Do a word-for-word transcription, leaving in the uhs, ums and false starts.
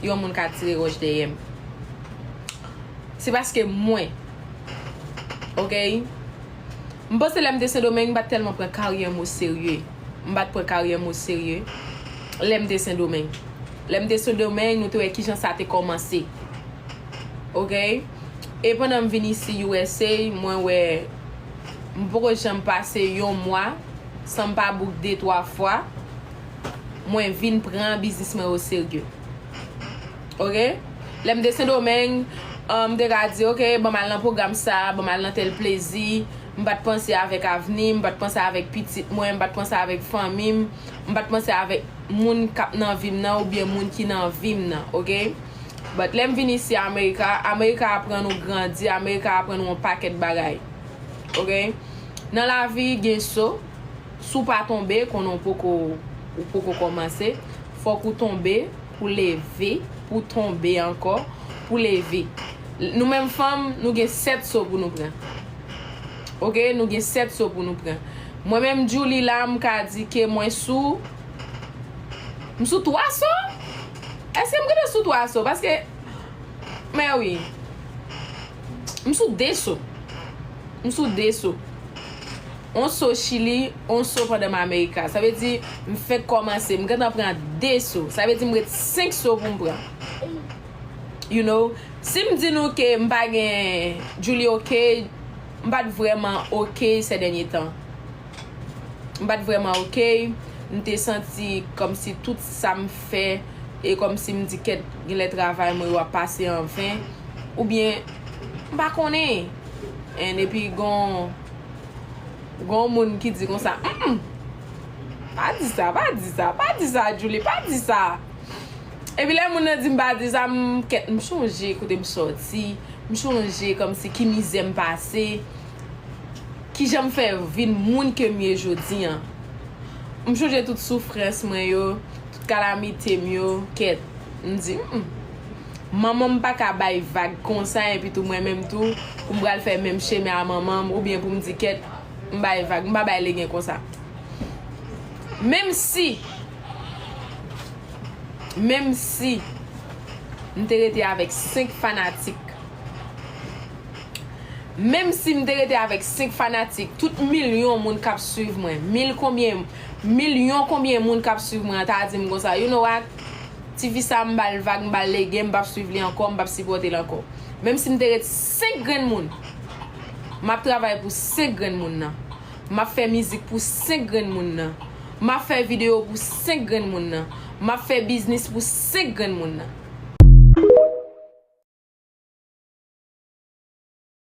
yon moun ka tire wòch dèyè m. Se paske mwen. Oke? M panse lè m te Sendomeng, m pa t tèlman pran karyè m o serye. M pa t pran karyè m o serye. Lè m te Sendomeng. Lè m te Sendomeng, nou te wè kijan sa te kòmanse. Oke? E pandan m vin isi U S A, mwen wè, m poko janm pase yon mwa san m pa bouk de twa fwa. Mwen vin pran biznis mwen o serye. Oke? Lè m te Sendomeng, um, m te ka di, oke, ban m al nan pwogram sa, ban m al nan tèl plezi. M pa t panse avèk avni, m pa t panse avèk pitit mwen, m pa t panse avèk fanmi m, m pa t panse avèk moun k ap nan vi m nan oubyen moun ki nan vi m nan, oke? But lè m vin isi Amerika, Amerika aprann ou grandi, Amerika aprann ou yon pakèt bagay. Oke? Nan lavi, gen so. Si w pa tonbe, konnen w poko, ou poko kòmanse. Fòk ou tonbe pou leve, pou tonbe ankò, pou leve. Nou menm fanm, nou gen sèt so pou nou pran. Oke? Nou gen sèt so pou nou pran. Mwen menm, Djouly la, m ka di ke mwen sou, m sou twa so? Èske m rete sou twa so? Paske, men wi, m sou de so. M sou de so. On so Chili, on so pandan m Amerika. Sa vle di, m fèk kòmanse, m gentan pran de so. Sa vle di, m ret senk so pou m pran. You know, si m di nou ke m pa gen Djouly oke, m pa t vrèman oke sè dènye tan. M pa t vrèman oke. M te santi kòmsi tout sa m fè, e kòmsi m di kèt, genlè travay mwen yo ap pase an ven. Oubyen, m pa konnen. And epi gon, gon moun ki di konsa, "Mm, mm, pa di sa, pa di sa, pa di sa, Djouly, pa di sa." Epi lè moun nan di m pa di sa, m kèt, m chonje kote m sòti, m chonje kòmsi ki mizè m pase, kijan m fè vin moun ke m ye jodi an. M chonje tout soufrans mwen yo, tout kalamite m yo, kèt, m di, "Mm, mm, manman m pa ka bay vag konsa, epi tou mwen menm tou, pou m pral fè menm chemen a manman m, oubyen pou m di, kèt, m bay vag, m pa bay legen konsa." Menm si, menm si m te rete avèk senk fanatik, menm si m te rete avèk senk fanatik, tout milyon moun k ap swiv mwen, mil konbyen, milyon konbyen moun k ap swiv mwen an ta di m konsa, "You know what? Tifi sa, m ba l vag, m ba l legen, m p ap swiv li ankò, m p ap sipòte l ankò." Menm si m te ret senk grenn moun, m ap travay pou senk grenn moun nan. M ap fè mizik pou senk grenn moun nan. M ap fè videyo pou senk grenn moun nan. M ap fè biznis pou senk grenn moun nan.